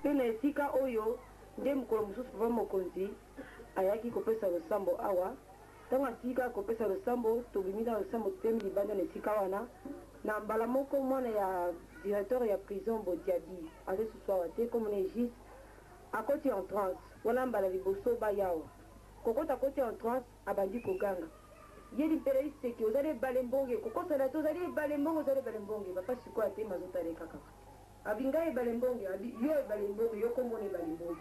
Mpe na esika oyo nde mokolo mosusu Papa Mokonzi ayaki kopesa losambo awa. Ntango asili kaka kopesa losambo, tobimi na losambo, totelemi libanda na esika wana. Na mbala moko mwana ya directeur ya prison Bodiabi, aza lisusu awa te, kombo na ye Egide, akoti en transe. Wana mbala liboso baya awa. Kokota akoti en transe, abandi koganga. Ye limpela liseke, ozali ebale mbonge, kokosana te, ozali ebale mbonge, ozali ebale mbonge. Papa sikoyo atelemi azotala ye kaka. Abi ngai ebale mbonge, abi yo ebale mbonge, yo kombo na ebale mbonge.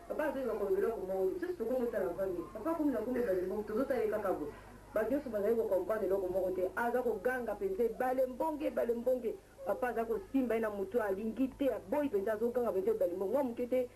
Papa azolinga koloba eloko moko te, biso tokomi kotala vambi. Papa akomi na kombo ebale mbonge, tozotala ye kaka boye. Bato nyonso bazali ko comprendre eloko moko te. Aza koganga penza ebale mbonge, ebale mbonge. Papa aza kosimba ye na mutu, alingi te, aboyi penza, azoganga penza ebale mbonge. Mwa moke te,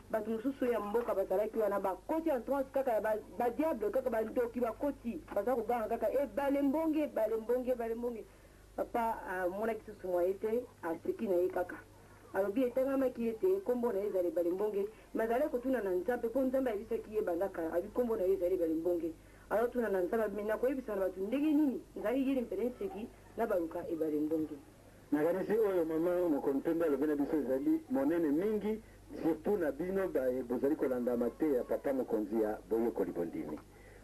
bato mosusu ya mboka bazalaki wana, bakoti en transe kaka ya ba diable, kaka ba ndoki bakoti, baza koganga kaka ebale mbonge, ebale mbonge, ebale mbonge. Papa amonaki susu mwaye te, aseki na ye kaka. Alobi etangamaki ete nkombo na ye ezala Ebale Mbonge, mais azalaki kotuna na Nzambe mpo Nzambe ayebisaki ye banda kala, alobi nkombo na yo ezali Ebale Mbonge. Azotuna na Nzambe, alobi mais nakoyebisa na bato ndenge nini ngai Yeli Mpele Nseki nabaluka Ebale Mbonge? Nakanisi oyo mama Mokonpembe alobi na biso ezali monene mingi, surtout na bino baye bozali kolanda mateya ya Papa Mokonzi ya Boyekoli Bondimi.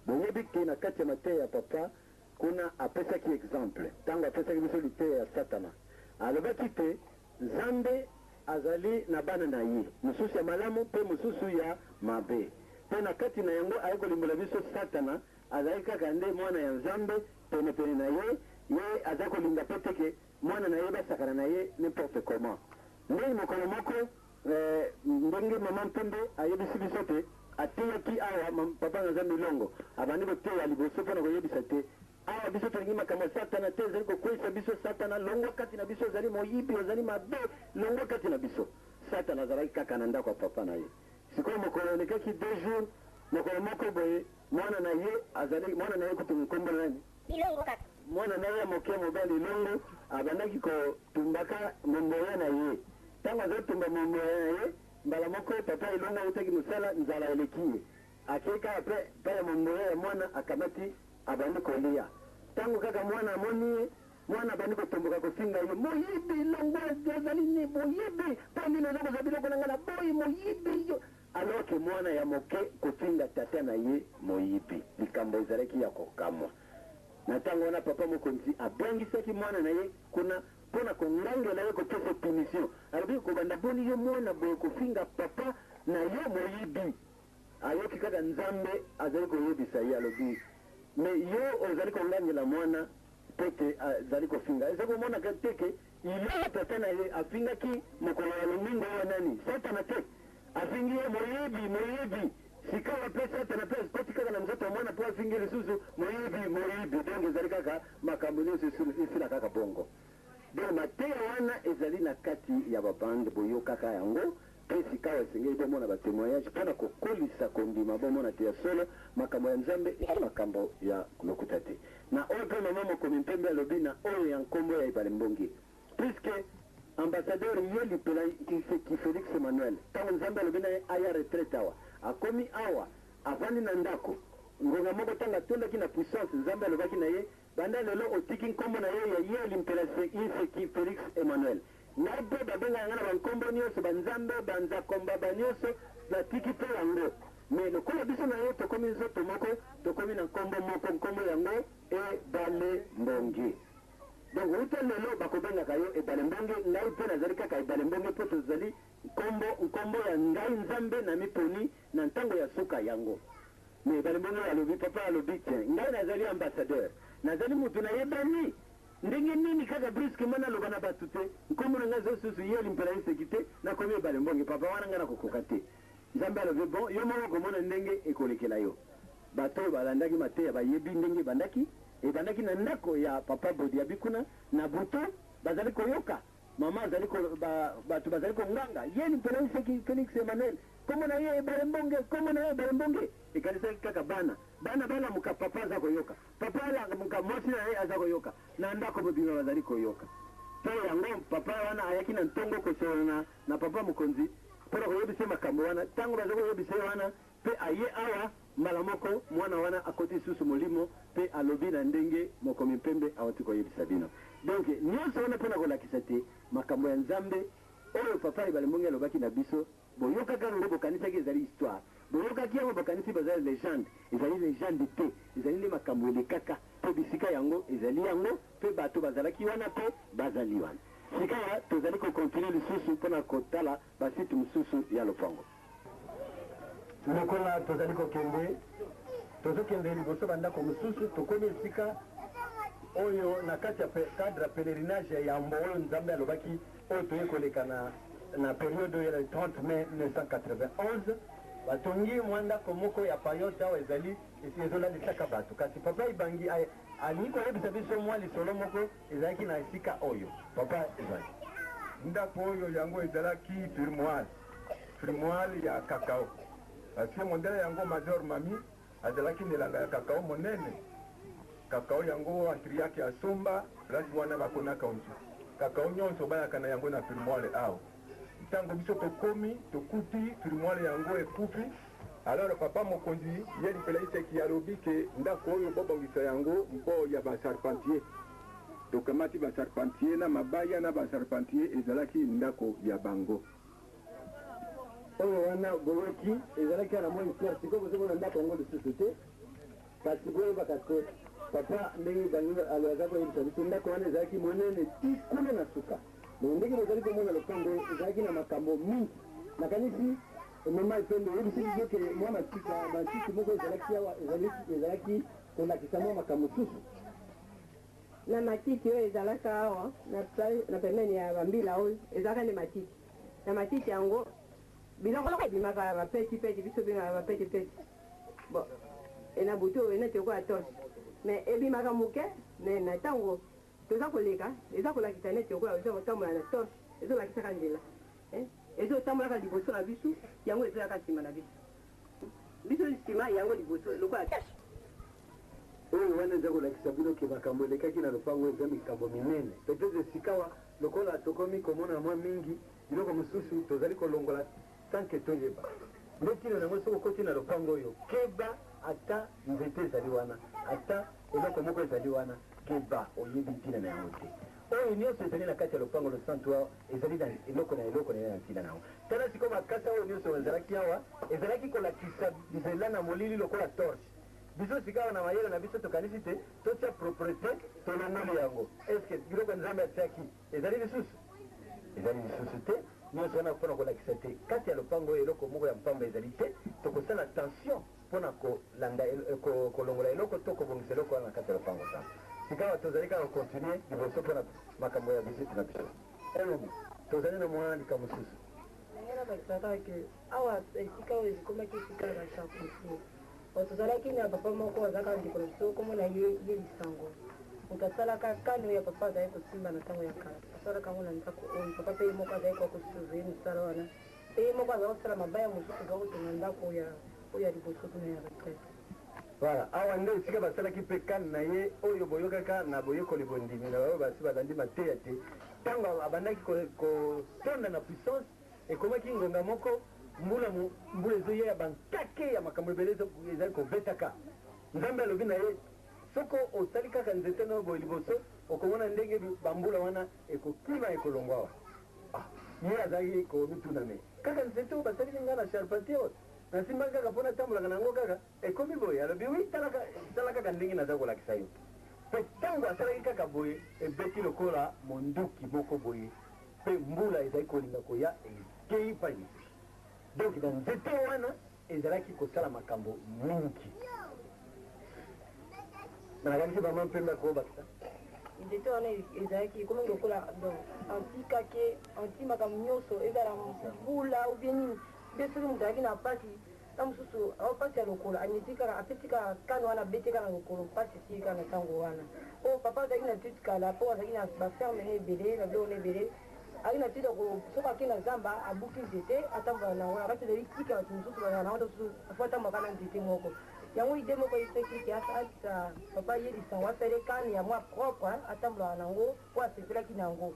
Boyebi ke na kati ya mateya ya Papa, Kuna apesaki exemple tango apesaki biso liteya ya satana. Alobaki te Nzambe azali na bana na ye, mosusu ya malamu mpe mosusu ya mabe. Mpe na kati na yango aye kolimbola biso satana azali kaka nde mwana ya Nzambe pene pene na ye, ye aza kolinga mpe te ke mwana na ye basakana na ye n'importe comment. Nde mokolo moko eh, ndenge mama Mpembe ayebisi biso te ateyaki awa papa na Nzambe Milongo abandi koteya liboso mpo na koyebisa te awa biso tolingi makambo ya satana te, ezali kokweisa biso. Satana longwa kati na biso, ozali moyibi, ozali mabe, longwa kati na biso. Satana azalaki kaka na ndako ya papa na ye. Sikoyo mokolo elekaki 2 jours, mokolo moko boye mwana na ye azali, mwana na ye kutu nkombo na nani? Ilongo kaka. Mwana na ye ya moke mobali Ilongo abandaki kotumbaka momboya na ye. Tango azotumba momboya na ye, mbala moko papa Ilongo awutaki mosala, nzala eleki ye. Akei kaka pe epai ya momboya ya mwana, akamati, abandi kolia. Tango kaka mwana amoni ye, mwana abandi kotomboka kofinga ye, Moyibi, longwa, ozali nini? Moyibi, po nini oza kozwa biloko na ngai? Naboyi, moyibi yo! Alors que mwana ya moke kofinga tata na ye moyibi, likambo ezalaki ya kokamwa. Na tango wana, papa mokonzi abiangisaki mwana na ye kuna mpo na kongangela ye, kopesa punition. Alobi, Kobanda boni yo mwana boye kofinga papa na yo moyibi? Ayoki kaka Nzambe azali koyebisa ye, alobi, Mais yo ozali kongangela mwana mpo te azali kofinga. Eza komonaka te ke Ilongo tata na ye afingaki mokolo ya lomingo oyo nani? Satana te? Afingi ye moyibi, moyibi. Sikawa mpe Satana mpe akoti kaka na nzoto ya mwana mpo afingi ye lisusu moyibi, moyibi. Donc ezali kaka makambo nyonso esila kaka bongo. Donc mateya wana ezali na kati ya ba bande, boyokaka yango mpe sikawa esengeli bomona ba temoignage mpo na kokolisa kondima, bomona te ya solo makambo ya Nzambe ezali makambo ya lokuta te. Na oyo mpe mama mokomi mpembe alobi na oyo ya nkombo ya ebale mbonge puisque ambassadeur ye lipela Tshiseki Felix Emmanuel tango Nzambe alobi na ye aya retraite awa akomi awa avandi na ndako ngonga moko tango atondaki na puissance Nzambe alobaki na ye banda lelo otiki nkombo na yo ya ye limpela Tshiseki Felix Emmanuel ngai mpe babengaka ngai na ba nkombo nionso ba Nzambe ba Nzakomba ba nionso natiki mpe yango Mais lokola biso na ye tokomi nzoto moko, tokomi na nkombo moko, nkombo yango Ebale Mbonge. Donc wuta lelo bakobengaka yo Ebale Mbonge, ngai mpe nazali kaka Ebale Mbonge mpo tozali nkombo, nkombo ya ngai Nzambe namiponi na ntango ya suka yango. Mais Ebale Mbonge alobi, papa alobi, tiens, ngai nazali ambassadeur, nazali mutu nayebani, ndenge nini kaka brusquement naloba na batu te, nkombo na ngai ezali lisusu Yeli Mpela Inseki te, nakomi Ebale Mbonge, papa wana ngai nakokoka te. Nzambe alobi, Bon, yo moko okomona ndenge ekolekela yo. Bato oyo balandaki mateya bayebi ndenge ebandaki. Ebandaki na ndako ya Papa Bodiaby kuna, na butu, bazali koyoka mama azali ko, ba, bato bazali konganga, Yeni Mpela Iseki Felix Emmanuel, kombo na ye Ebale Mbonge, kombo na ye Ebale Mbonge. Ekanisaki kaka bana. Bana balamuka, papa aza koyoka. Papa alamuka, mwasi na ye aza koyoka. Na ndako mobimba bazali koyoka. Mpe yango, papa wana ayaki na ntongo kosolola na, na papa mokonzi mpo na koyebisa ye makambo wana. Ntango bazali koyebisa ye wana, mpe aye awa, mbala moko mwana wana akoti lisusu molimo mpe alobi na ndenge mokomi mpembe awuti koyebisa bino. Donc, nionso wana mpo na kolakisa te makambo ya Nzambe oyo Papa Ebale Mbonge alobaki na biso. Boyokaka yango, bokanisaki ezali histoire. Boyokaki yango, bokanisi bazali legende. Ezali legende te, ezali nde makambo elekaka. Mpe bisika yango ezali yango, mpe bato bazalaki wana mpe bazali wana. Sikawa tozali kokontinue lisusu mpo na kotala basite mosusu ya lopango. Lokola tozali kokende, tozokende liboso bandako mosusu, tokomi esika oyo na kati ya cadre ya pèlerinage ya yambo oyo Nzambe alobaki, oyo toye koleka na periode oyo ya 30 mai 1991. Batongi mwa ndako moko ya payote awa, ezali ezolalisaka bato. Kasi papa Ibangi alingi koyebisa biso mwa lisolo moko ezalaki na esika oyo. Papa Ibangi. Ndako oyo yango ezalaki firmoire ya cacao, parce que mondele yango, Major Mami, azalaki na elanga ya cacao monene. Cacao yango antriaki asomba place wana, bakonaka onso cacao nyonso bayaka na yango na firmoire awa. Ntango biso tokomi, tokuti firmoire yango ekufi. Alors papa mokonzi ye Lipela Iseki alobi ke ndako oyo bobongisa yango mpo ya bacharpentier. Tokamati bacharpentier na mabaya na bacharpentier, ezalaki ndako ya bango. Oyo wana boyoki ezalaki na mwa histoire. Sikoyo bozomona ndako yango lisusu te, kasi boyebaka te, papa ndenge bangi aza koyebisa biso, ndako wana ezalaki monene ti kuna na suka. Donc ndenge bozali komona, lopango ezalaki na makambo mingi. Nakanisi mama Epende oyebisi biso ke mwa matika matiti moko ezalaki awa, ezalaki kolakisa mwa makambo mosusu. Na matiti oyo ezalaka awa na pembeni ya bambila oyo, ezalaka nde matiti. Na matiti yango biloko ebimaka, bapetipeti, biso bengaka bapetipeti. Bon, na butu oyo neti lokola torche, mais ebimaka moke. Mais na ntango toza koleka, eza kolakisa neti lokola eza kotambola na torche, ezolakisaka nzela. Ezotambolaka liboso na biso, yango ezoyaka nsima na biso, biso nsima, yango liboso, lokola torche. Oyo wana eza kolakisa bino ke makambo elekaki na lopango eza mikambo minene. Peut-être esikawa lokola tokomi komona mwa mingi biloko mosusu tozali kolongola sans que toyeba nde ntina nango. Soki okoti na lopango oyo, keba, ata nzete ezali wana, ata eloko moko ezali wana, keba, oyebi ntina na yango te. Oyo nyonso ezali na kati ya lopango losantu awa ezali na eloko na eloko na ye na ntina na yango. Tala sikoyo makasa oyo nyonso ezalaki awa, ezalaki kolakisa nzela na molili lokola torche. Biso sikawa na mayele na biso tokanisi te totia propreté, tolongoli yango. Est-ce biloko Nzambe atiaki ezali lisusu? Ezali lisusu te. Nyonso wana mpona kolakisa te kati ya lopango oyo eloko moko ya mpamba ezali te. Tokosala attention mpona kolanda kolongola eloko to kobongisa eloko wana na kati ya lopango sango. Sikawa tozali kaka kocontinue liboso mpona makambo ya visite na biso. Elomo tozali na mwa likambo mosusu. Ndenge na bakisaka ke awa esika oyo ekomaki esika ya bacharpentier. Tozalaki na papa moko azalaka ndeko na biso, komona ye Lisango, moto asalaka canne oyo ya papa azali kosimba na ntango ya kala. Asalaka yango na ndako oyo. Papa mpe ye moko azali kwa kosurveiller mosala wana, mpe ye moko azali kosala mabaya mosusu eza kotonga ndako oyo ya liboso kuna ya retraite. Voilà, awa nde esika basalaki mpe canne na ye oyo boyokaka na boyekoli bondimi na oyo basi balandi mateya te. Ntango abandaki kotonda na puissance, ekomaki ngonga moko mbula, mbula ezoya ya bankake ya makambo ebele ezali kobetaka. Nzambe alobi na ye: soko osali kaka nzete na oyo boye liboso, okomona ndenge bambula wana ekokima, ekolongwa awa. Ah, ye azalaki komituna: me kaka nzete oyo basalili ngai na charpentier oyo nasimbaki kaka mpo natambolaka na yango, kaka ekomi boye? Alobi: oui, tala kaka ndenge naza kolakisa yo. Mpe ntango asalaki kaka boye, ebeti lokola monduki moko boye, mpe mbula ezali kolinga koya ekei pai mosusu. Donc na nzete wana ezalaki kosala makambo mingi. Nakanisi mama Mpembe akobakisa. Nzete wana ezalaki ekomi lokola, donc anti kake, anti makambo nyonso, ezala mbula ou bien nini. Mpe soki moto azalaki na mpasi na mosusu, mpasi ya lokolo, anyeti kaka, apesi kaka canne wana, abeti kaka na lokolo, mpasi esili kaka na ntango wana. Oyo papa azalaki na tuti kala, mpo azalaki na baferme na ebele, na biloko na ebele, azalaki na tuti. Soki ake na zamba, abuki nzete, atambola na yango. Akati ezali tika bato mosusu bazala na yango, mosusu afo atambolaka na nzete moko. Yango idée moko eseki akisa papa ye Lisango, asali canne ya mwa propre, atambolaka na yango po asepelaki na yango.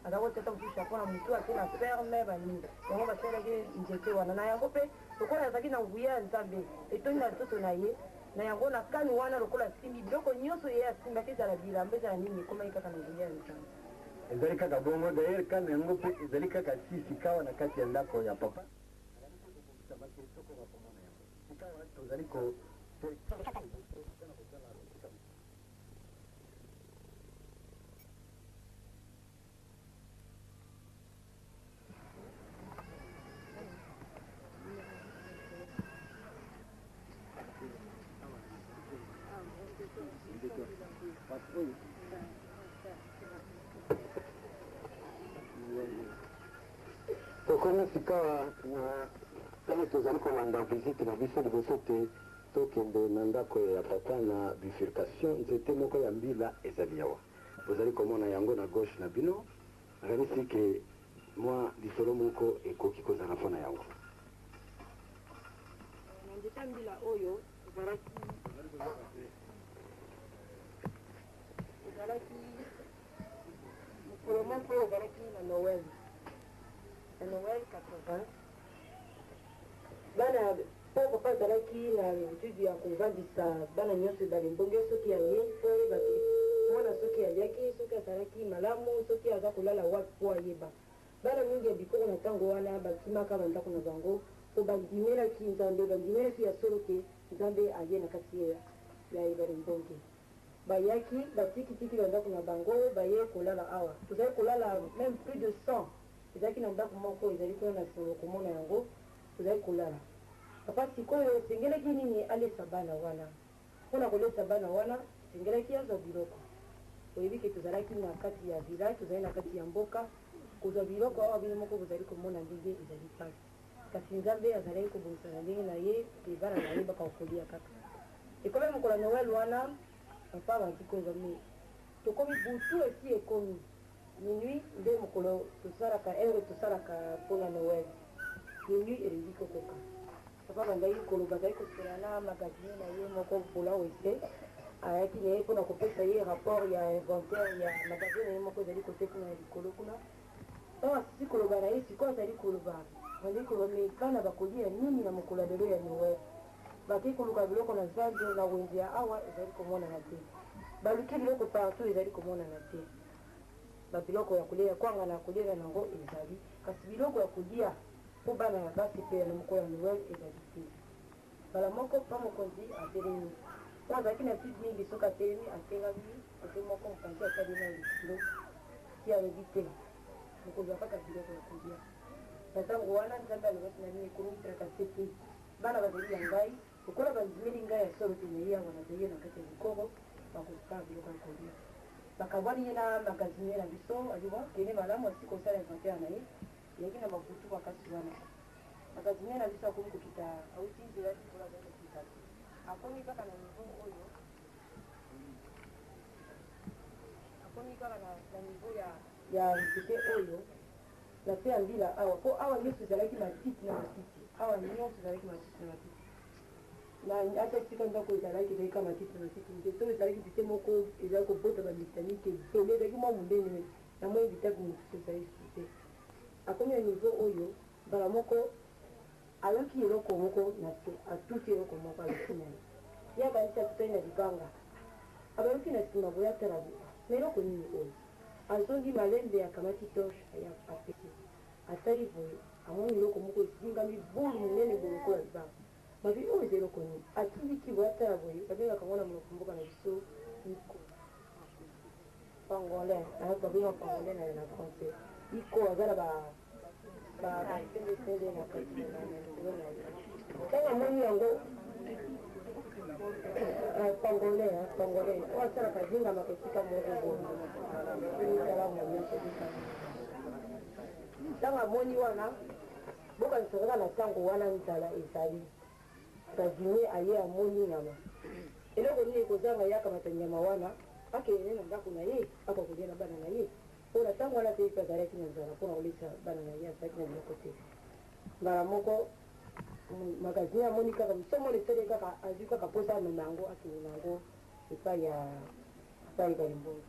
Aza kotiata mosusu chapeau na motu, ake na ferme banini. Yango basalelaki nzete wana na yango. Mpe lokola azalaki na nguya ya Nzambe etondi na nzoto na ye, na yango na canne wana, lokola asimbi biloko nyonso ye asimbaki, ezala bilamba, ezala nini, ekomaki kaka na nguya ya Nzambe. Ezali kaka bongo. D'ailleurs canne yango mpe ezali kaka si sikawa na kati ya ndako ya papa. te tokoka komona yango. Sikawa tozali ko liboso mpo na kotala bisika mosusu. Tokomi sikawa na ntango tozali kolanda visite na biso liboso te tokende na ndako ya papa na bifurcation. Nzete moko ya mbila ezali awa, bozali komona yango na gauche na bino. Nakanisi ke mwa lisolo moko ekoki kozala mpo na yango. Na nzete ya mbila oyo ezalaki mokolo moko, ezalaki na Noël, na Noël 80. Bana, mpo papa azalaki na habitude ya kovandisa bana nyonso ebale mbonge soki aye, mpo ayeba te mwana soki aliaki, soki azalaki malamu, soki aza kolala wapi, mpo ayeba. Bana mingi ya bikolo na ntango wana bakimaka bandako na bango, mpo bandimelaki Nzambe, bandimelaki ya solo ke Nzambe aye na kati ya ebale mbonge. Bayaki, batikitiki bandako na bango, baye kolala awa. Tozali kolala même plus de 100, ezalaki na ndako moko ezali kuna na nsima komona yango. Tozali kolala. Papa sikoyo esengelaki nini? Alesa bana wana. Mpona kolesa bana wana, esengelaki azwa biloko. Oyebi ke tozalaki na kati ya village, tozali na kati ya mboka. Kozwa biloko awa, bino moko bozali komona ndenge ezali mpasi. Kasi Nzambe azalaki kobongisa na ndenge na ye ke bana na ye baka kolia kaka. Ekomi mokolo ya Noël wana, papa bandi kozwa me tokomi butu, esi ekomi minuit. Nde mokolo tosalaka heure tosalaka mpona Noël, minuit elingi kokoka. Papa bandaki koloba, azali kosola na magasinier na ye moko Pola Wese. Ayaki na ye mpona kopesa ye rapport ya inventaire ya magasin na ye moko ezali kote kuna ya likolo kuna. Ntango asisi koloba na ye, sikoyo azali koloba, bandaki koloba: "Me bana bakolia nini na mokolo ya lelo ya Noël?" Bakei koluka biloko na zando, na wenze ya awa, ezali komonana te. Baluki biloko partout, ezali komonana te. Babiloko ya kolia, kwanga na kolia nango ezali, kasi biloko ya kolia mpo bana ya basepela na mokolo ya Noël ezali te. Mbala moko pa mokonzi atelemi, mpo azalaki na tide mingi. Soki atelemi, atengami kote moko, mopanzi atali na likolo ti alobi te mokozwa kaka biloko ya kolia. Na ntango wana Nzambe alobaki na nini: "Komitrakase te, bana bazali ya ngai. Lokola bandimeli ngai ya solo te na ye awa nazali ye na kati ya bikoro, bakozwa biloko ya kolia." Bakabwani ye na magasinier na biso. Aloba kende malamu. Asi kosala inventaire na ye, eyaki na mabutu makasi wana. Magasinier na biso akomi kokita, auti nzela likolo, azali kokita, akomi kaka na niveau oyo, akomi kaka na niveau ya nzete oyo na se ya mbila awa, mpo awa nyonso ezalaki matiti na matiti. Awa nyonso ezalaki matiti na matiti. Na ata esika ndako ezalaki, ezalaki kaka matiti na matiti. Nzete oyo ezalaki nzete moko ezalaki kobota bamitanike ebele, ezalaki mwa monene na mwa bitaku mosusu ezali susu te. Akomi na niveau oyo, mbala moko ayoki eloko moko na se, atuti eloko moko, ayoki na ye, ye akanisi atutani na libanga. Abayoki na nsima boye, atala bo na eloko nini oyo. Azongi malembe, akamati torche, aya apesi, atali boye, amoni eloko moko ezingami bulu monene boye lokola libanga. Babi: "Oyo eza eloko nini?" Atindiki boye, atala boye, babengaka yango na monoko mboka na biso iko, pangolin. Babengaka pangolin na français iko. Aza na bapembepembe na kati na likolo na ye. Ntango amoni yango, pangolin, pangolin oyo asalaka zingamaka esika moko boye, tala nyonso. Ntango amoni wana, bokanisa kaka na ntango wana nzala ezali. Gazinier aye, amoni nyama, eloko nini ekozanga ye akamata nyama wana, akende na ndako na ye, aka kolia na bana na ye, mpo na ntango wana te mpe azalaki na nzala. Mpona kolesa bana na ye, azalaki na biloko te. Mbala moko magasinier amoni kaka somona esali kaka, azwi kaka mposa amema yango, akende na yango epai ya epai Ebale Mbonge.